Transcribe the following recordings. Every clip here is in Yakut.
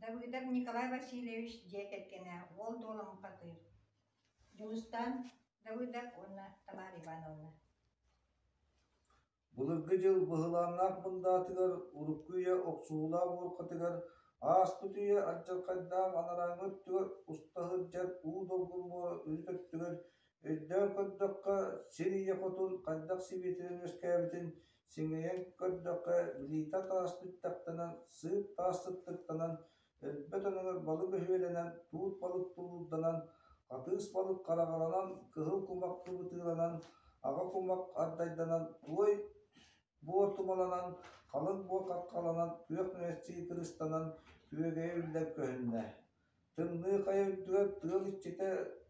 Давыдов Николай Васильевич дьиэ кэргэнэ Уол Дуола Мухатыр, Дьулустаан Давыдов уонна Тамара Ивановна. Былыргы дьыл быһылааннаах мындаатыгар, урукку үйэ охсуһуулаах уоркатыгар, ааспыт үйэ алдьархайдаах анарааҥҥы өттүгэр уста сылдьар уу долгун муора үрүт өттүгэр өйдөөн көрдөххө, сир ийэ хотун хайдах сибиэтинэн үөскээбитин сиҥэйэн көрдөххө, билиитэ таас бүттэхтэнэн, сыып таас сыттыктанан, өлбөт өҥөр балык өһүөлэнэн, туут балык тулуурданан, хатыыс балык хараҕаланан, кыһыл кумах кыбытыыланан, аҕа кумах ардайданан, туой буор тумаланан, халыҥ буор хаххаланан, күөх мүөччүй кырыстанан, күөгэйэ үллэн көһүннэ. Тымныы хайа үрдүгэр тыал иччитэ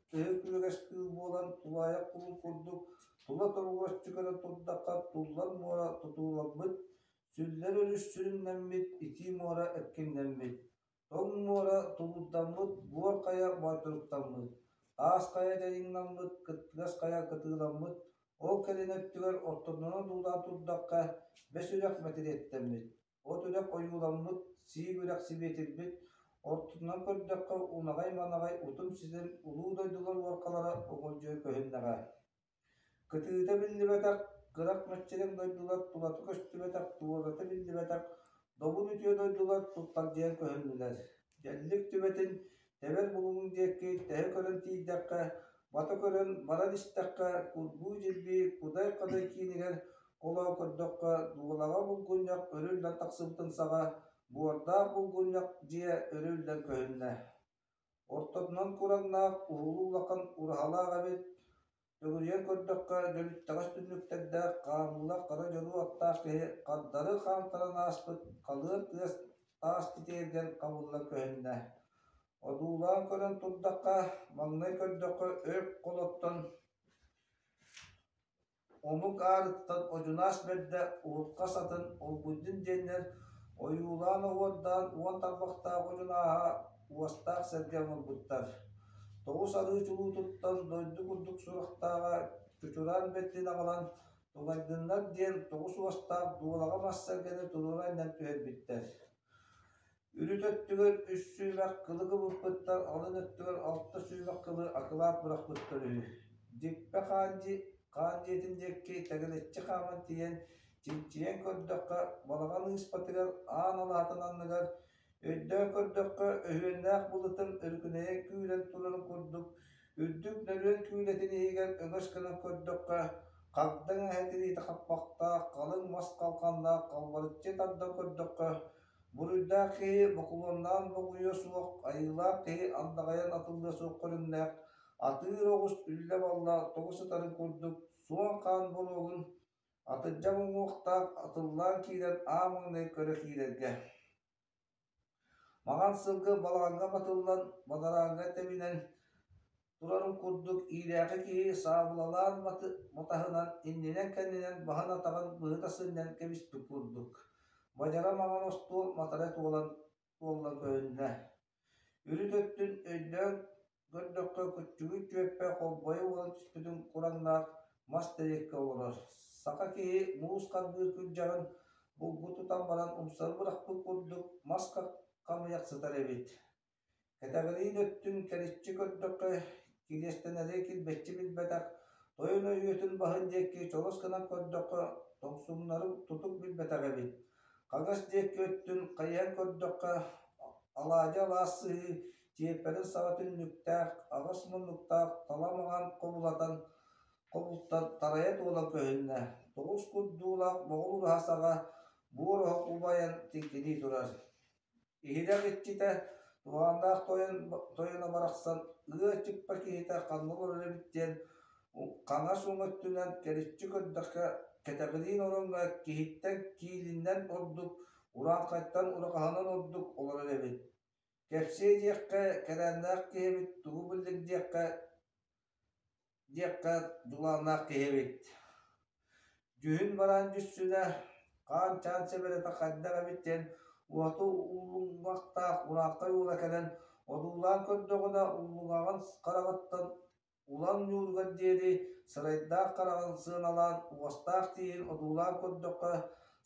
тыһы күөгэс кыыл буолан тулаайах кулун курдук тула торулураччы көрөн турдахха туллар муора тутууламмыт, сүллэр өрүс сүрүннэммит, итии муора эркиннэммит, тоҥ муора тулуурдаммыт, буор хайа моойторуктаммыт, таас хайа дьайыҥнаммыт, кыттыгас хайа кытыыламмыт, ол кэлин өттүгэр ортотунан дуулаан турдахха бэс үрэх мэтириэттэммит, от үрэх ойууламмыт, сиик үрэх сибиэтирбит, ортотунан көрдөххө унаҕай-манаҕай утум-ситим улуу дойдулар уоркалара оҕолдьуйа көһүннэҕэ. Кытыыта биллибэтэх, кырах мэччирэҥ дойдулар тулата көстүбэтэх, туората биллибэтэх, добун үтүө дойдулар туттардьыйан көһүннүлэр. Дьэллик түбэтин тэбэр булуҥ диэки тэһэ көрөн тиийдэххэ, бата көрөн баран истэххэ, курбуу-дьирбии кудай-хадай киинигэр холоон көрдөххө, дуулаҕа булгунньах өрүллэн тахсыбытын саҕа, буордаах булгунньах дьиэ өрүллэн көһүннэ. Ортотунан кураҥнаах, уһулу улахан ураһалаах эбит, төгүрүйэн көрдөххө, дьөлүттэҕэс түннүктэрдээх, хаамыылаах хара дьоруо аттаах киһи хардары хаамтаран ааспыт халыан тыас таас титиэргэн хабыллан көһүннэ. Одуулаан көрөн турдахха, маҥнай көрдөххө өр холоттон Омук аарыттан Одьунаас бэрдэ уһукка сатын Олгуйдун диэннэр ойуулаан-оһуордаан уон тарбахтаах одьунааһа уостаах сэргэ оҥорбуттар. Тоҕус арыы чулуутуттан дойду курдук сурахтааҕа чучураан бэрдин аҕалан туҥайдыннар диэн тоҕус уостаах дуолаҕа мас сэргэни туруора анньан түһэрбиттэр. Үрүт өттүгэр үс сүүмэх кылы кыбыппыттар, алын өттүгэр алта сүүмэх кылы акылаат бырахпыттар үһү. Дьиппэ хаан, хаан дьиэтин диэки тэгэлэччи хааман тиийэн, чинчийэн көрдөххө, балаҕан ыыспатыгар аан алаатын анныгар, өйдөөн көрдөххө, өһүөннээх былытын өрүкүнэйэ күүрэн турарын курдук, үрдүк нөрүөн күүлэтин иһигэр өҥөс гынан көрдөххө, хагдаҥ эһэ тириитэ хаппахтаах, халыҥ мас халҕаннаах халбарыччы тардан көрдөххө, Буруйдаах киһи бокулуоннаан боҕуйуо суох, айыылаах киһи андаҕайан атыллыа суох көрүҥнээх, атыыр оҕус үллэ-балла тоҕо сытарын курдук суон хаан боруогун атырдьах уҥуохтаах атыллаан киирэн аан маҥнай көрө киирэргэ. Маҥан сылгы балаҕаҥҥа батыллан, бадарааҥҥа тэбинэн турарын курдук иирээхи киһи саабылалаан матаһынан иннинэн-кэннинэн баһын-атаҕын быһыта сынньан кэбиспит курдук, бадьара маҥан остуол матара туолан туоллан көһүннэ. Үрүт өттүн өйдөөн көрдөххө, күччүгүй түөппэ холбойо буолан түспүтүн кураҥнаах мас тэриэккэ олорор. Саха киһи муус харбыыр күрдьэҕин булгу тутан баран умсары бырахпыт курдук мас хамыйах сытар эбит. Кэтэҕириин өттүн кэриччи көрдөххө, кириэстэнэри килбэччи билбэтэх, тойон өйүөтүн баһын диэки чолос гынан көрдөххө, тоҥсуҥнары тутук билбэтэх эбит. Хаҥас диэки өттүн хайыһан көрдөххө, алаадьы алаас сыһыы чиэппэрин саҕа түннүктээх, аҕыс муннуктаах тала маҥан хобулатан хобултан тарайа туолан көһүннэ. Тоҕус курдуулаах моҕол ураһа саҕа буор оһох убайан тиҥкинии турар. Иһирэх иччитэ, туһааннаах тойон тойоно барахсан ыа чыппа киһитэ ханна олорор эбит диэн хаҥас уҥа өттүнэн кэриччи көрдөххө, кэтэҕириин ороҥҥо киһиттэн киилинэн ордук, урааҥхайтан ураҕаһынан ордук олорор эбит. Кэпсиэ диэххэ, кэрээннээх киһи эбит, тугу биллиҥ диэххэ, диэххэ дьулааннаах киһи эбит. Дьүһүн бараан дьүссүнэ, хаан-чаан сэбэрэтэ хайдах эбит диэн уоту уллуҥахтаах урааххай уола кэлэн одуулаан көрдөҕүнэ уллуҥаҕын хараҕыттан улан ньууругар диэри сырайдаах хараҕын сыаналаан уостаах тииһин одуулаан көрдөххө.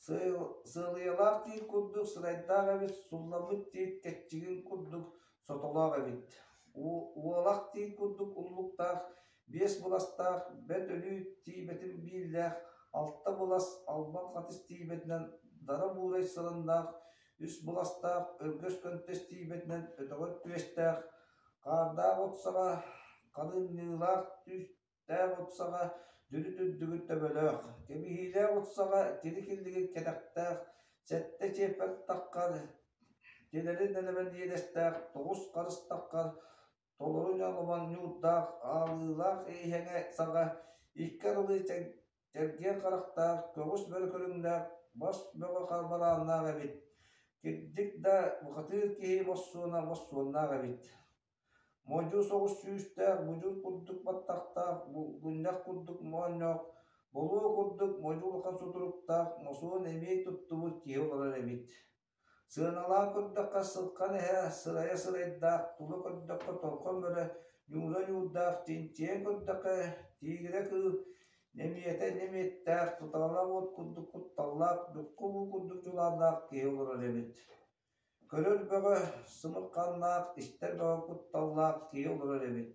Сыалыйалаах тиит курдук сырайдаах эбит, сулламмыт тиит кэччигин курдук сотолоох эбит, уолах тиит курдук уллуктаах, биэс быластаах, бэрт өлүү тиийбэтин бииллээх, алта былас албан хатыс тиийбэтинэн дара буурай сылыннаах, үс быластаах, өргөс көнтөс тиийбэтинэн өтөҕөр түөстээх, хаардаах от саҕа, халыҥныылаах түүстээх от саҕа, дүлүт үрдүгүн төбөлөөх, кэбиһиилээх от саҕа кини-киллигин кэтэхтээх, сэттэ чиэппэр таххар, тилэри нэлэмэн иэдэстээх, тоҕус харыс таххар, толору ньалыман ньуурдаах, аалыылаах иһэҥэ саҕа, икки арылыы чэлгиэн харахтаах, көҕүс бөрө көрүҥнээх, бас бөҕө харбалааннаах эбит. Кирдик да бухатыыр киһи боссуона боссуоннаах эбит. Модьу соҕус сүүстээх, будьур курдук баттахтаах, булгунньах курдук моонньоох, болуо курдук модьу улахан сутуруктаах, мосуон эмиэ туттубут киһи олорор эбит. Сыаналаан көрдөххө, сылхан эһэ сырайа сырайдаах, тула көрдөххө торхон бөрө, ньуура ньуурдаах, чинчийэн көрдөххө тиигирэ кыыл, нэмиэтэ нэмиэттээх, тутаҕалаах уот курдук кутталлаах, дьукку уу курдук дьулааннаах киһи олорор эбит. Көрөр бөҕө сымырханнаах, истэр бөҕө кутталлаах киһи олорор эбит.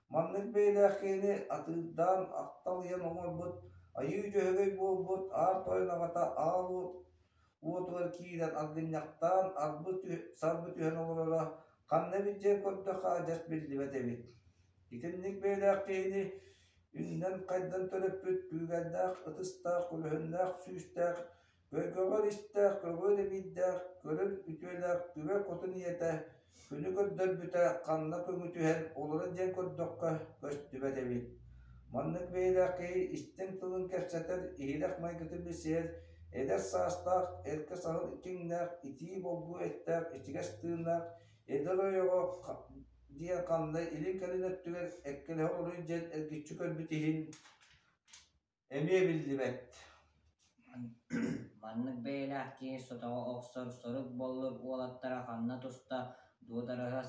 Маннык бэйэлээх киһини атыырдаан ахталыйан оҥорбут, айыы дьөһөгөй буолбут аар тойон аҕата аал уотугар киирэн аргынньахтаан арбы-сарбы түһэн олороро ханна эбит диэн көрдөххө адьас биллибэт эбит. Итинник бэйэлээх киһини үннэн-хайдан төрөппүт күүгэннээх ытыстаах, көлөһүннээх сүүстээх, көйгөҕөр истээх, көҕүөр эбиирдээх, көрөр үтүөлээх күбэ хотун ийэтэ күнү көрдөрбүтэ ханна көҥү түһэн олоро диэн көрдөххө көстүбэт эбит. Маннык бэйэлээх киһи истиҥ тылын кэпсэтэр, иһирэх майгытын билсиһэр, эдэр саастаах, эргэ саһыл чиҥнээх, итии болгуо эттээх, ичигэс тыыннаах, эдэр ойоҕо диэн ханна илин-кэлин өттүгэр эккэлэһэ олоруй диэн эргиччи көрбүт иһин эмиэ биллибэт. Маннык бэйэлээх киһи сотоҕо охсор сорук боллур уолаттара ханна туста дуодарыһа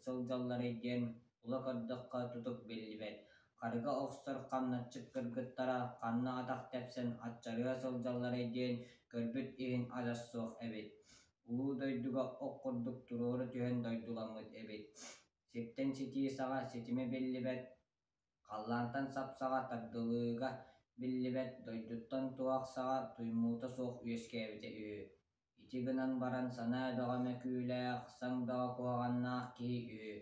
сылдьалларый диэн ула көрдөххө тутук биллибэт. Харыга охсор хамначчыт кыргыттара ханна атах тэпсэн аччарыһа сылдьалларый диэн көрбүт иһин адьас суох эбит. Улуу дойдуга ох курдук туруору түһэн дойдуламмыт эбит. Сиртэн ситии саҕа ситимэ биллибэт, халлаантан сап-саҕа тардылыыга биллибэт, дойдуттан туох саҕа туймуута суох үөскээбитэ үһү. Ити гынан баран санаа бөҕө мөкүүлээх, саҥ бөҕө куһаҕаннаах киһи үһү.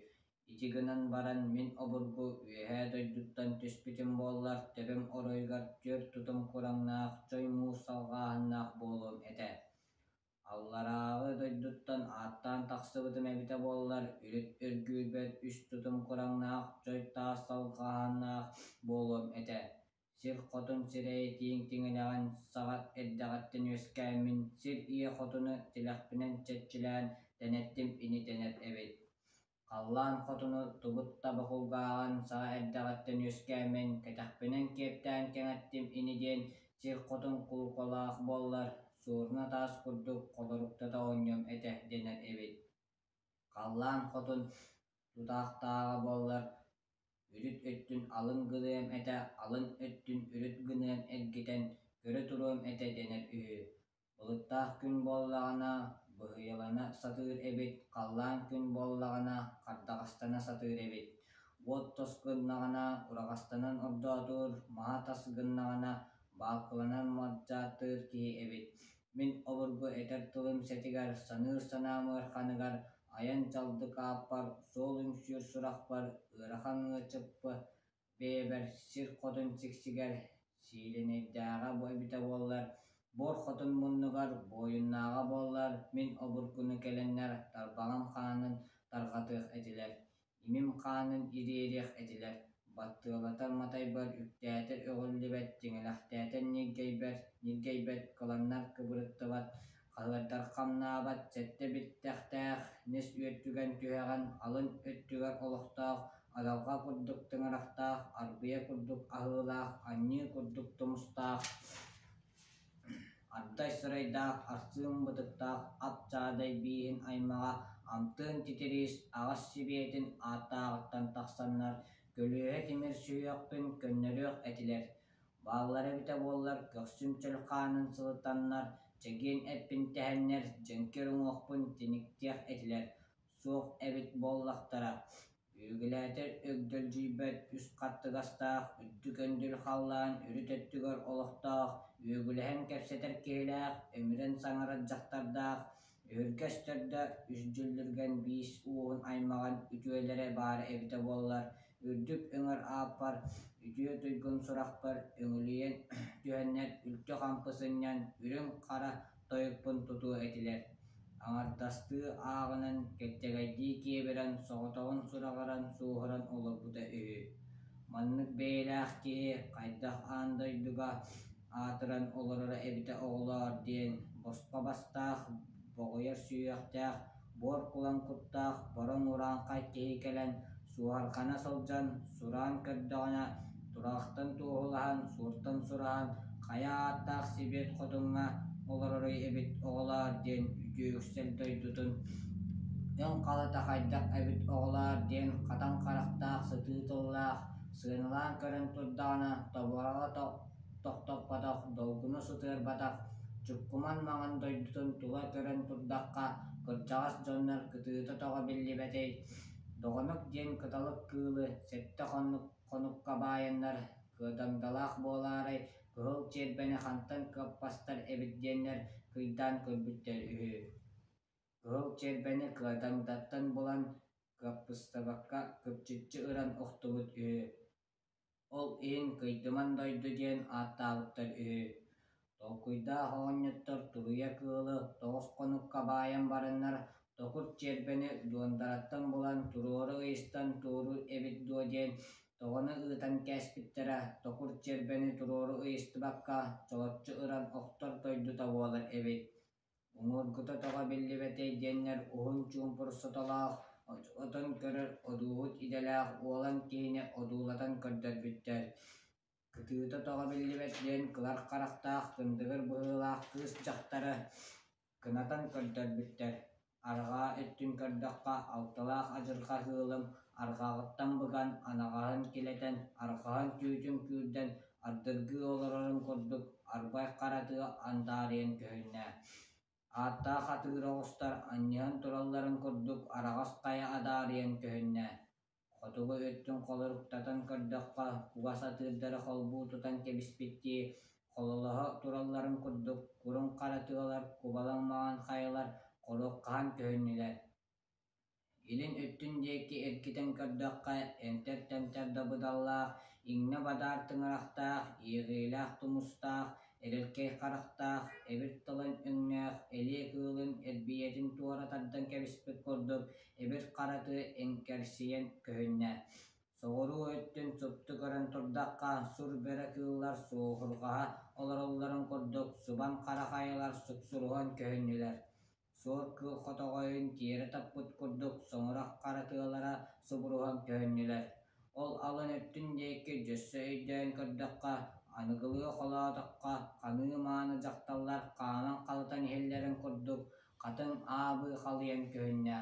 Ити гынан баран мин обургу үөһээ дойдуттан түспүтүм буоллар, төбөм оройугар түөрт тутум кураҥнаах, чой муус салҕааһыннаах буолуом этэ. Алларааҕы дойдуттан ааттаан тахсыбытым эбитэ буоллар, үрүт үргүүрбэр үс тутум кураҥнаах, чой таас салҕааһыннаах буолуом этэ. Сир хотун сирэйи тииҥ тиҥилэҕин саҕа эрдэҕиттэн үөскээммин, сир ийэ хотуну тилэхпинэн чэччилээн тэнэттим ини дэнэр эбит. Халлаан хотуну тубут таба кулгааҕын саҕа эрдэҕиттэн үөскээммин, кэтэхпинэн киэптээн кэҥэттим ини диэн сир хотун кулукалаах буоллар, суоруна таас курдук холоруктата оонньуом этэ дэнэр эбит. Халлаан хотун тутаахтааҕа буоллар, үрүт өттүн алын гыныам этэ, алын өттүн үрүт гыныам эргитэн көрө туруом этэ дэнэр үһү. Былыттаах күн буоллаҕына, быһыйалана сатыыр эбит, халлаан күн буоллаҕына, хардаҕастана сатыыр эбит. Уот тос гыннаҕына, ураҕастанан ордоотуур, маһа тас гыннаҕына, баалкыланан мадьааттыыр киһи эбит. Мин обургу этэр тылым сэтигэр, саныыр санаам ыараханыгар, айан чалдык ааппар, суол үҥсүүр сурахпар, ыарахан ыачыппы бэйэбэр сир хотун сиксигэр, сиилинэйдээҕэ эбитэ буоллар, буор хотун муннугар буойуннааҕа буоллар, мин обургуну кэлэннэр тарбаҕым хаанын тарҕатыах этилэр, имим хаанын ириэриэх этилэр, баттыалатар матайбар үктээтэр өҕүллүбэт, тиҥилэхтээтэр ньиргэйбэт, ньиргэйбэт, кыланнар кыбырыттыбат, хаһыардар хамнаабат, сэттэ биттэхтээх, нэс үөртүгэн түһэҕин, алын өттүгэр олохтоох, адалҕа курдук тыҥырахтаах, арбыйа курдук аһыылаах, анньыы курдук тумустаах, ардай сырайдаах, арсыын бытыктаах ап чаадай бииһин аймаҕа Амтыын Титириис аҕас сибиэтин ааттааҕыттан тахсаннар, көлүөһэ тимир сүһүөхпүн көннөрүөх этилэр. Бааллара эбитэ буоллар, көхсүм чөл хаанын сылытаннар, Чэгиэн эппин тэһэннэр, дьэҥкир уҥуохпун тиниктиэх этилэр, суох эбит буоллахтара. Үөгүлээтэр өгдөлдьүйбэт үс хаттыгастаах, үрдүк өндөл халлаан үрүт өттүгэр олохтоох, үөгүлэһэн кэпсэтэр киһилээх, өмүрэн саҥарар дьахтардаах, өһүргэс төрдө үс дьүллүргэн биис уоһун аймаҕын үтүөлэрэ баара эбитэ буоллар, үрдүк өҥөр ааппар, үтүө туйгун сурахпар өҥүлүйэн түһэннэр үлтү-хампы сынньан үрүҥ хара тойукпун тутуо этилэр. Аҥардастыы ааҕынан, кэлтэгэйдии киэбирэн, соҕотоҕун сураҕыран, суоһуран олорбута үһү. Маннык бэйэлээх киһи хайдах аан дойдуга аатыран олороро эбитэ оҕолоор диэн босхо бастаах, боҕуйар сүһүөхтээх, буор кулан куттаах бороҥ урааҥхай киһи кэлэн суоһарҕана сылдьан сураан көрдөҕүнэ, тураахтан туоһулаһан, суортан сураһан, хайа ааттаах Сибиэт хотуҥҥа олороруй эбит оҕолоор диэн үтүө үксэл дойдутун өҥ халата хайдах эбит оҕолоор диэн хатан харахтаах сытыы тыллаах сыаналаан көрөн турдаҕына тобураҕа тохтоппотох, долгуну сытыарбатах, чуккуман маҥан дойдутун тула көрөн турдахха, кырдьаҕас дьоннор кытыыта тоҕо биллибэтэй, Доҕонук диэн кыталык кыылы сэттэ хонукка баайаннар, кыадаҥдалаах буолаарай, кыһыл чиэрбэни хантан кыаппастар эбит диэннэр кыйдаан көрбүттэр үһү. Кыһыл чиэрбэни кыадаҥдаттан булан, кыаппыстыбакка кыпчыччы ыран охтубут үһү. Ол иһин Кыйдыман дойду диэн ааттаабыттар үһү. Толкуйдаах оҕонньоттор туруйа кыылы тоҕус хонукка баайан бараннар, токур чиэрбэни дуондараттан булан туруору ыйыстан туоруур эбит дуо диэн тоҕону ыытан кээспиттэрэ, токур чиэрбэни туруору ыйыстыбакка чолоччу ыран охтор дойдута буолар эбит. Уҥуоргута тоҕо биллибэтэй диэннэр уһун чуумпур сотолоох, отон көрөр одууһут идэлээх уолан киһини одуулатан көрдөрбүттэр. Кытыыта тоҕо биллибэт диэн кылар харахтаах кындыгыр быһыылаах кыыс дьахтары кынатан көрдөрбүттэр. Арҕаа өттүн көрдөххө, алталаах адьырҕа ыалым арҕаҕыттан быган, анаҕаһын килэтэн, арҕаһын түүтүн күүрдэн ардыргыы олорорун курдук арбай хара тыа андаарыйан көһүннэ. Ааттаах атыыр оҕустар анньыһан туралларын курдук араҕас хайа адаарыйан көһүннэ. Хотугу өттүн холоруктатан көрдөххө, кугас атыырдары холбуу тутан кэбиспиттии, хололоһо туралларын курдук куруҥ хара тыалар, кубалаҥ маҥан хайалар хоруоххаһан көһүннүлэр. Илин өттүн диэки эргитэн көрдөххө, эмтэр-тэмтэр дабыдаллаах, иҥнэ-бадаар тыҥырахтаах, иэҕиилээх тумустаах, эрэлкэй харахтаах, эбир тылын өҥнөөх элиэ кыылын эрбийэтин туора тардан кэбиспит курдук эбир хара тыа эҥкэрсийэн көһүннэ. Соҕуруу өттүн супту көрөн турдахха, сур бөрө кыыллар суоһурҕаһа олороллорун курдук субан хара хайалар суксуруһан көһүннүлэр. Суор кыыл хотоҕойун тиэрэ таппыт курдук соҥурах хара тыалара субуруһан көһүннүлэр. Ол алын өттүн диэки дьөссө өйдөөн көрдөххө, аныгылыы холоотоххо, ханыы мааны дьахталлар хааман халытан иһэллэрин курдук хатыҥ аабыы халыйан көһүннэ.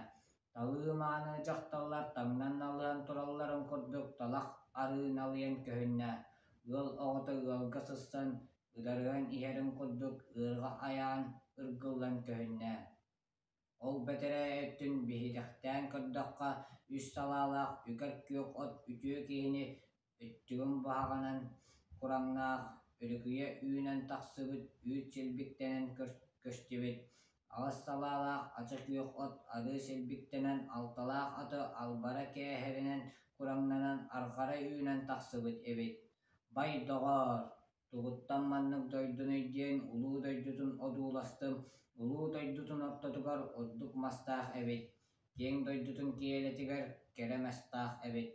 Талыы мааны дьахталлар таҥнан налыһан туралларын курдук талах арыы налыйан көһүннэ. Ыал оҕото ыалга сыстан, ыдарыһан иһэрин курдук ыарҕа айаан ыргыллан көһүннэ. Ол бэтэрээ өттүн биһитэхтээн көрдөххө, үс салаалаах үкэр күөх от үтүө киһини өттүгүн баһаҕынан кураҥнаах, өрүкүйэ үүнэн тахсыбыт үүт силбиктэнэн көстүбүт, аҕыс салаалаах ача күөх от арыы силбиктэнэн алталаах аты албара кээһэринэн кураҥнанан арҕара үүнэн тахсыбыт эбит. Бай доҕоор, тугуттан маннык дойдунуй диэн улуу дойдутун одууластым, улуу дойдутун ортотугар ордук мастаах эбит, киэҥ дойдутун киэлитигэр кэрэ мастаах эбит.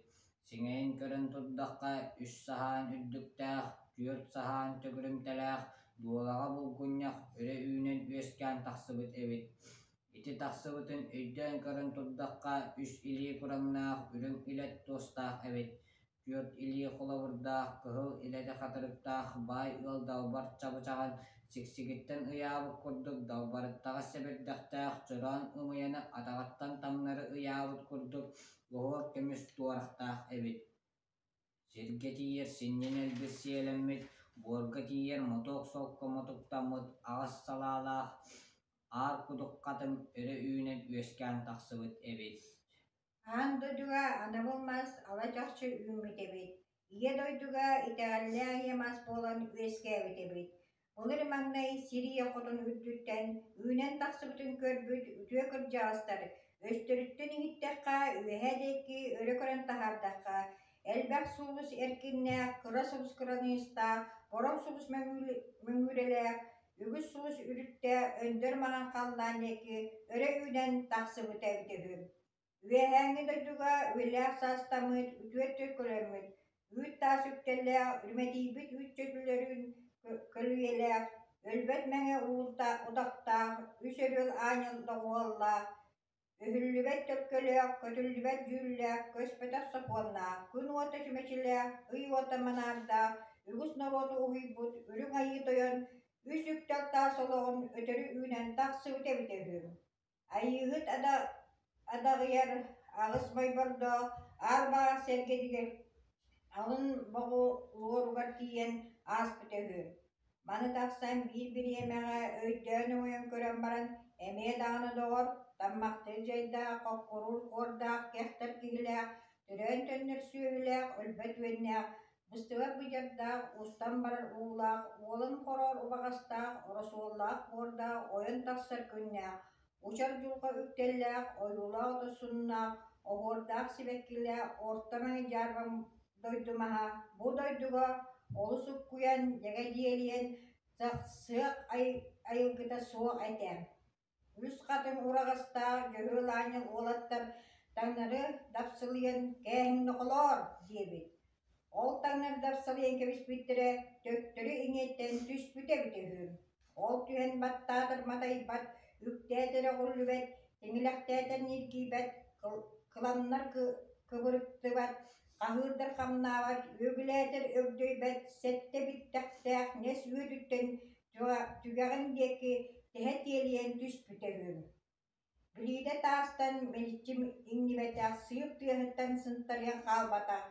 Сиҥэйин көрөн турдахха, үс саһаан үрдүктээх, түөрт саһаан төгүрүмтэлээх, дуолаҕа булгунньах өрө үүнэн үөскээн тахсыбыт эбит. Ити тахсыбытын өйдөөн көрөн турдахха, үс илии кураҥнаах, үрүҥ илэт туостаах эбит. Түөрт илии холобурдаах, кыһыл илэтэ хатырыктаах баай ыал далбар чабычаҕын сиксигиттэн ыйаабыт курдук далбарыттаҕас сэбирдэхтээх чороон ымыйаны атаҕыттан таҥнары ыйаабыт курдук лоһуор көмүс туорахтаах эбит. Сиргэ тиийэр синньин элбир сиэлэммит, Буорга тиийэр мотуок солко мотуктаммыт аҕыс салаалаах аар кудук хатыҥ өрө үүнэн үөскээн тахсыбыт эбит. Аан дойдуга анабыл мас ала чахчы үүммүт эбит, Ийэ дойдуга итэҕэллээх ийэ мас буолан үөскээбит эбит. Былыр маҥнай сир ийэ хотун үрдүттэн үүнэн тахсыбытын көрбүт үтүө кырдьаҕастар өстөрүттэн иһиттэххэ, үөһэ диэки өрө көрөн таһаардахха, элбэх сулус эркиннээх, кыра сулус кыраныыстаах, бороҥ сулус мөҥүрэлээх, үгүс сулус үрүттэ өндөр маҥан халлаан диэки өрө үүнэн тахсыбыта эбитэ үһү. Үөһээҥҥи дойдуга үйэлээх саастаммыт, үтүө төлкөлөммүт, үүт-таас үктэллээх, үрүмэтийбит үүт чөчүлөрүн көлүйэлээх, өлбөт мэҥэ утахтаах, үс өрүөл аанньал доҕуһуоллаах, өһүллүбэт төлкөлөөх, көтүллүбэт дьүүллээх, көспөтөх сокуоннаах, күн уота чүмэчилээх, ый уота манаардаах, үгүс норуоту уһуйбут Үрүҥ Айыы Тойон үс үктэл таас олоҕун өтөрү үүнэн тахсыбыт эбитэ үһү. Айыыһыт адаҕыйар аҕыс мойбордоох аар-баҕах сэргэтигэр алын боҕулуоругар тиийэн ааспыта үһү. Маны тахсан биир бириэмэҕэ өйдөөн өҥөйөн көрөн баран, эмиэ даҕаны доҕор, таммахтыыр дьайдаах, хоккуруур хуордаах, кэхтэр киһилээх, төрөөн төннөр сүөһүлээх, өлбөт үөннээх, быстыбат быдьардаах, устан барар уулаах, уолан хороор убаҕастаах, оросуоллаах буордаах, ойон тахсар күннээх, учар дьулҕа үктэллээх, ойуулаах отосуннаах, оһуордаах сибэккилээх, орто маҥан дьаарбаҥ дойду маһа бу дойдуга олус уккуйан, дьэгэ дьиэлийэн, сахсыах айылгыта суох этэ. Үс хатыҥ ураҕастаах дьөһүөл аанньал уолаттар таҥнары дапсылыйан «Кээһиҥ нохолоор» диэбит. Ол таҥнары дапсылыйан кэбиспиттэрэ төттөрү иҥиэттэн түспүтэ эбитэ үһү. Ол түһэн баттаатар матайбат, үктээтэр өҕүллүбэт, тиҥилэхтээтэр ньиргийбэт, кыланнар кыбырыктыбат, хаһыырдар хамнаабат, үөгүлээтэр өгдөйбөт, сэттэ биттэхтээх нэс үөтүттэн түгэҕин диэки тэһэ тиэлийэн түспүтэ үһү. Билиитэ таастан мэличчи иҥнибэтэх, сыып тыаһыттан сынтарыйан хаалбатах,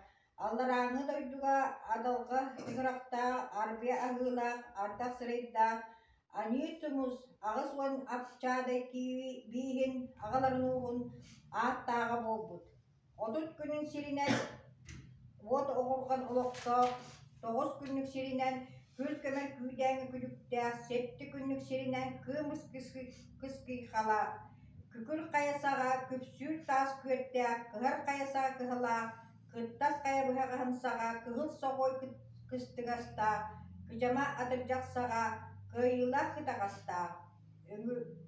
алларааҥҥы дойдуга адалҕа тыҥырахтаах, арбыйа аһыылаах, ардах сырайдаах, аньыы тумус 80 апчаадай бииһин аҕаларын ууһун ааттааҕа буолбут. 30 күнүн сиринэн уот оҕурҕан олохтоох, 9 күннүк сиринэн күл-көмөр күүдээҥи күлүктээх, сэттэ күннүк сиринэн кыым кыскыйхалаах, күкүр хайа саҕа күпсүүр таас күөртээх, кыһар хайа саҕа кыһалаах, кыттас хайа быһаҕаһын саҕа кыһыл соҕуой кыстыгастаах, кыдьама атырдьах саҕа кыайыылаах кытаҕастаах,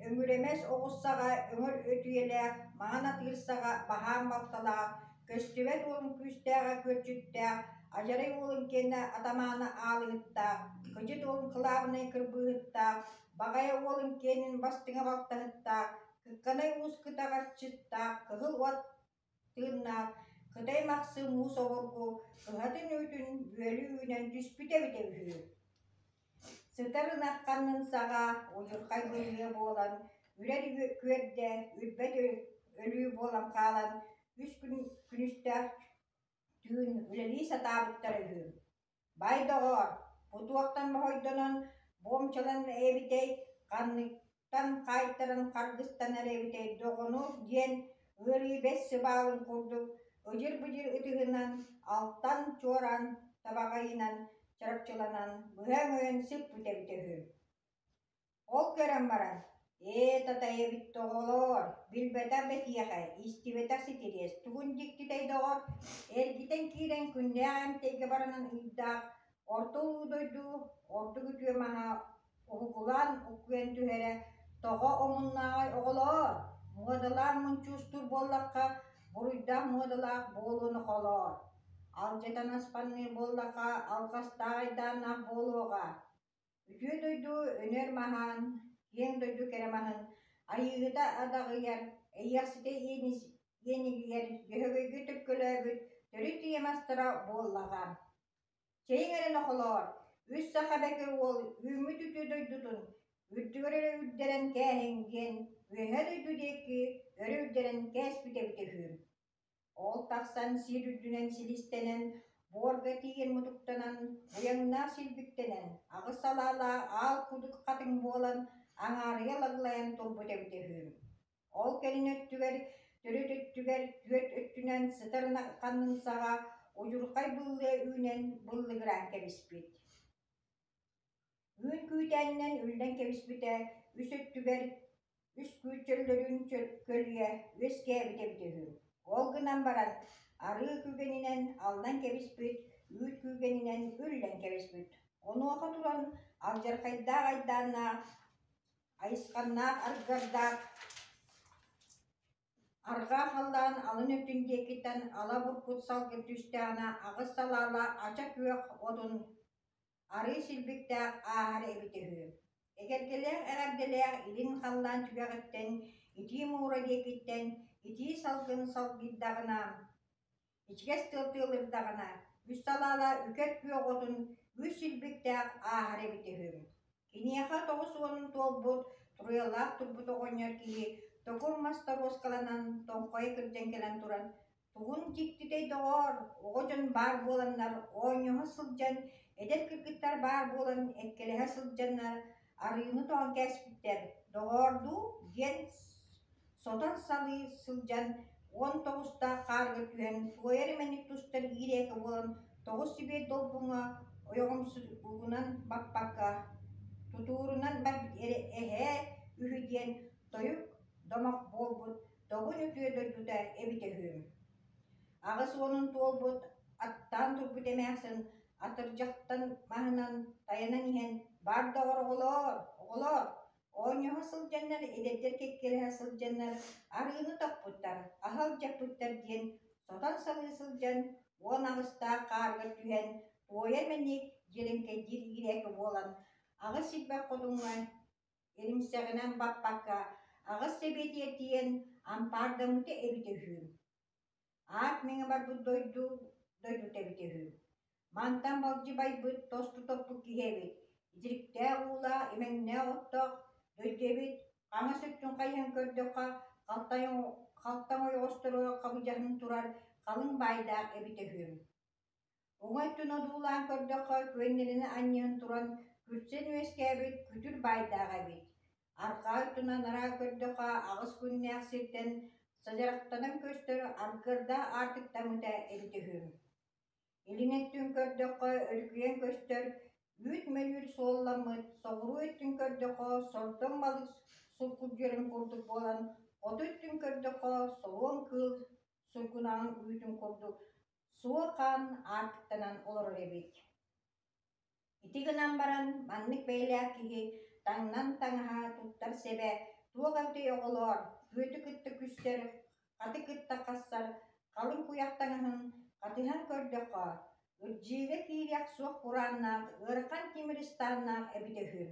Өҥүрэмэс оҕус саҕа өҥөр өтүйэлээх, маҥан атыыр саҕа баһаам балталаах, көстүбэт уолун күүстээҕэ күөрчүттээх, адьарай уолун киэнэ атамаана аалыһыттаах, кыдьыт уолун кылаабынай кырбыыһыттаах, баҕайа уолун киэнин бастыҥа балтаһыттаах, кыкканай уус кытаҕаччыттаах, кыһыл уот тыыннаах, кытай махсыы муус обургу кыһатын үүтүн бүөлүү үүнэн түспүтэ эбитэ үһү. Сытар ынах ханнын саҕа удьурхай быһыыга буолан, үрэр күөрдэ, үрбэт өлүү буолан хаалан, үс күн күнүстээх түүн үлэлии сатаабыттара үһү. Бай доҕоор, бу туохтан моһойдонон буомчалан эбитэй, ханныктан хаайтаран харгыстанар эбитэй доҕону диэн ыарыы бэс сыбаалын курдук ыдьыр-быдьыр ытыһынан алтан чуораан табаҕайынан чарапчыланан быһа өҥөйөн сыппыт эбитэ үһү. Ол көрөн баран, «Ээ, татайабыт доҕолоор, билбэтэх бэтиэхэ, истибэтэх ситириэс, тугун дьиктитэй доҕор, эргитэн киирэн күннээх эмтэйгэ баранан ыйдаах, орто улуу дойду ордук үтүө маһа уһугулаан уккуйан түһэрэ тоҕо омуннааҕай оҕолоор, муодалаан мунчуустуур буоллахха, буруйдаах муодалаах буолуону холоор, алдьатан аспанныыр буоллахха, алҕастаах айдааннаах буолуоҕа. Үтүө дойду өнөр маһаан, киэҥ дойду кэрэ маһын айыыһыта адаҕыйар, эйиэхситэ иэнигийэр Дьөһөгөйгө төккөлөөбүт төрүт ийэ мастара буоллаҕа. Чэйиҥ эрэ нохолоор, үс саха бэкир уол үүммүт үтүө дойдутун үрдүгэр өрө үрдэрэн кээһиҥ диэн үөһэ дойду диэки өрө үрдэрэн кээспит эбитэ үһү. Ол тахсан сир үрдүнэн силистэнэн, Буорга тиийэн мутуктанан, уйаҥнаах силбиктэнэн, аҕыс салаалаах аал кудук хатыҥ буолан аҥаарыйа лаглайан турбут эбитэ үһү. Ол кэлин өттүгэр, төрүт өттүгэр түөрт өттүнэн сытар ханнын саҕа удьурхай быллыа үүнэн быллыгыраан кэбиспит. Үүн күүтээнинэн үллэн кэбиспитэ үс өттүгэр үс күүччөллөрүн көлүйэ үөскээбит эбитэ үһү. Ол гынан баран арыы күгэнинэн аллан кэбиспит, үүт күүгэнинэн үллэн кэбиспит. Онуоха туран алдьархайдаах айдааннаах, айысханнаах аргыардаах Арҕаа халлаан алын өттүн диэкиттэн ала буркут салгын түстэҕинэ аҕыс салаалаах ача күөх отун арыы силбиктээх ааһар эбитэ үһү. Эгэлгэлээх эҕэрдэлээх илин халлаан түгэҕиттэн, итии муура диэкиттэн итии салгын салгыйдаҕына, ичигэс тыал тыалырдаҕына, үс салаала үкэр күөх отун үс силбиктээх ааһар эбитэ үһү. Киниэхэ 90-ун туолбут, туруйалаах турбут оҕонньор киһи токур мас торуоскаланан тоҥхойо кырдьан кэлэн туран Тугун дьиктитэй доҕоор, оҕо дьон баар буоланнар оонньоһо сылдьан, эдэр кыргыттар баар буолан эккэлэһэ сылдьаннар арыыны тоҕон кээспиттэр, доҕоор дуу диэн сотон салыы сылдьан 19-таах хаарга түһэн туойар эмэник тустар иирээки буолан тоҕус сибиэр долбуҥа ойоҕумсугунан баппакка тутуурунан барбыт эрэ эһээ үһү диэн тойук домох буолбут Добун үтүө дойдута эбитэ үһү. 80-ун туолбут, аттаан турбут эмээхсин атырдьахтан маһынан тайанан иһэн бар доҕор оҕолоор, оҕолоор, оонньоһо сылдьаннар, эдэрдэр кэккэлэһэ сылдьаннар арыыны тохпуттар, аһы алдьаппыттар диэн сотон салыы сылдьан 18-таах хаарга түһэн туойар мэник дьиэрэҥкэйдиир иирээки буолан аҕыс силбэх хотуҥҥа Иримсэҕинэн баппакка аҕыс сэбиэтигэр тиийэн ампаардаммыта эбитэ үһү. Аат мэҥэ барбыт дойду дойдута эбитэ үһү. Мантан балдьы байбыт, тосту топпут киһи эбит. Итириктээх уулаах, имэҥнээх оттоох дойду эбит. Хаҥас өттүн хайыһан көрдөххө, халтаҥ ойоҕосторо хабыдьаһын турар халыҥ баайдаах эбитэ үһү. Уҥа өттүн одуулаан көрдөххө, күөннэрини анньыһан туран күрсэн үөскээбит күтүр баайдаах эбит. Арҕаа өттүн анараа көрдөххө, аҕыс күннээх сиртэн садьарахтанан көстөр аргыардаах аартыктаммыта эбитэ үһү. Илин өттүн көрдөххө, өрүкүйэн көстөр үүт мөлүүр суолламмыт, соҕуруу өттүн көрдөххө, сордоҥ балык сулкулдьуйарын курдук буолан, хоту өттүн көрдөххө, солуон кыыл сургунаҕын үүтүн курдук суол хаан аартыктанан олорор эбит. Ити гынан баран маннык бэйэлээх киһи таҥнан таҥаһа туттар сэбэ туох эбитэй оҕолоор, күөтү кытта күссэр, хаты кытта хассар халыҥ куйах таҥаһын хатыһан көрдөххө, ырдьыыга киириэх суох курааннаах ыарахан тимир ыстааннаах эбитэ үһү.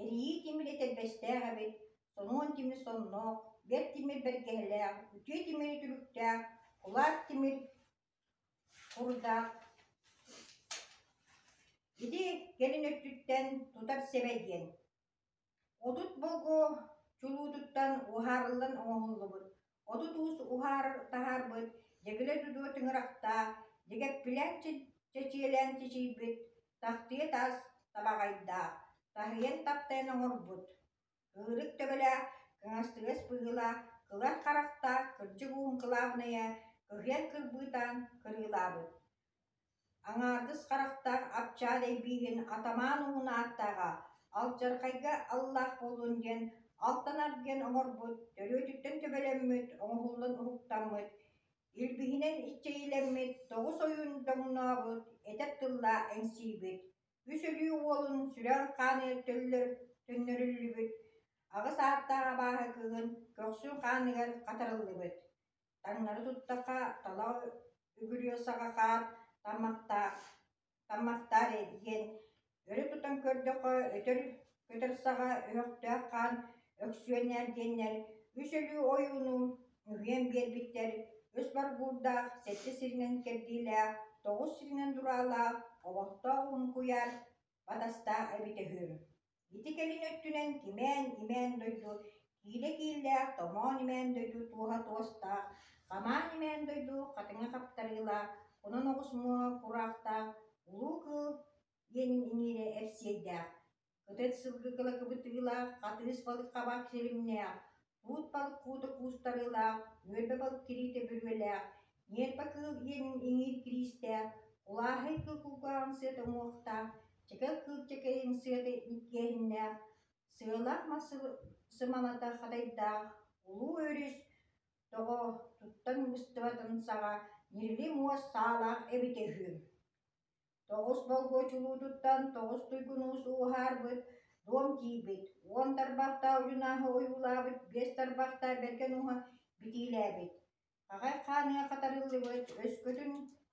Эрийии тимир этэрбэстээх эбит, сонуон тимир сонноох, бэрт тимир бэргэһэлээх, үтүө тимир үтүлүктээх, кулаак тимир курдаах. Ити кэлин өттүттэн тутар сэбэ диэн. 30 болгу чулуутуттан уһаарыллан оҥоһуллубут, 30 уус уһаарар таһаарбыт, дьэгилэ дудуо тыҥырахтаах, дьэгэппилээн чэчиэлээн чэчийбит, тахтыйа таас табаҕайдаах, таһыйан таптайан оҥорбут, ыырык төбөлөөх, кыҥастыгас быһыылаах, кылар харахтаах, кырдьык уһун кылаабынайа кыһыйан кырбыытаан кырыылаабыт. Аҥаардас харахтаах апчаар эйбиигин атамаан уһун ааттааҕа алдьархайга аллаах буоллун диэн алтан аргыан оҥорбут, төрүөтүттэн төбөлөммүт, оҥоһуллан уһуктаммыт, илбиһинэн иччэйилэммит, тоҕус ойуун доҥнообут, этэр тыллаах эҥсиибит, үс өлүү уолун сүрэҕин хааныгар төллөр төннөрүллүбүт, аҕыс ааттаах абааһы кыыһын көхсүн хааныгар хатарыллыбыт. Таҥнары туттахха талах үгүрүө саҕа хаар таммахтаах таммахтаар диэн өрө тутан көрдөххө өтөр көтөр саҕа өһөхтөөх хаан өксүөннээр диэннэр үс өлүү ойууну үһүйэн биэрбиттэр үс баргуурдаах сэттэ сиринэн кэрдиилээх тоҕус сиринэн дураалаах олохтоох уһун куйаар батастаах эбитэ үһү. Ити кэлин өттүнэн кимээн-имээн дойду киилэ кииллээх, томоон-имээн дойду туоһа туостаах, хамаан-имээн дойду хатыҥа хаптарыылаах, Кунан оҕус муоһа кураахтаах, улуу кыыл иэнин иҥиирэ эпсиэйдээх, кытыт сылгы кылакыбытыылаах, хатыыс балык хабах силимнээх, туут балык куута куустарыылаах, үөрбэ балык тириитэ бүрүөлээх, ньиэрпэ кыыл иэнин иҥиир кириистээх, кулааһай кыыл кулгааҕын сыата уҥуохтаах, чэкэл кыыл чэкэйин сыата иккиэһиннээх, сыалаах мас сымалата хатайдаах, улуу өрүс тоҕо туттан быстыбатын саҕа ньирили муос саалаах эбитэ үһү. Тоҕус болгуочулуутуттан тоҕус туйгун уус ууһаарбыт, дуом тиийбит, уон тарбахтаах удьунааһы ойуулаабыт, биэс тарбахтаах бэргэн ууһа битиилээбит, Хахай хааныга хатарыллыбыт, өскөтүн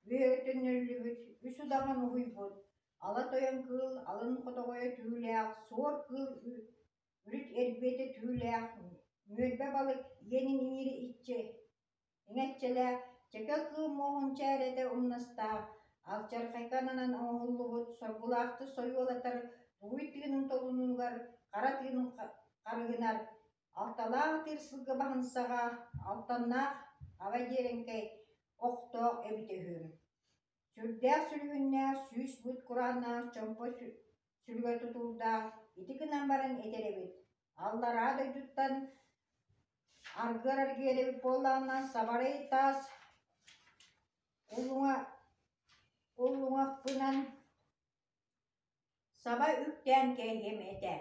үөһэ төннөрүллүбүт, үс удаҕан уһуйбут, ала тойон кыыл алын хотоҕойо түүлээх, суор кыыл үрүт эрбиэтэ түүлээх, нүөлбэ балык иэнин иҥиирэ иччи иҥэччэлээх, чэкэ кыыл муоһун чээрэтэ умнастаах, алдьархайга ананан оҥоһуллубут соргулаахтык сойуолатар дугуй тыынын толунугар хара тыынын харыһынар, алталаах атыыр сылгы баһын саҕа, алтаннаах аба дьиэрэҥкэй охтоох эбитэ үһү. Сүрдээх сүлүһүннээх, сүүс бут курааннаах чомпо сүлүгэ тутуурдаах ити гынан баран этэр эбит: Аллараа дойдуттан аргыар аргыар эбит буоллаҕына, сабарай таас уллуҥа уллуҥахпынан саба үктээн кээһиэм этэ.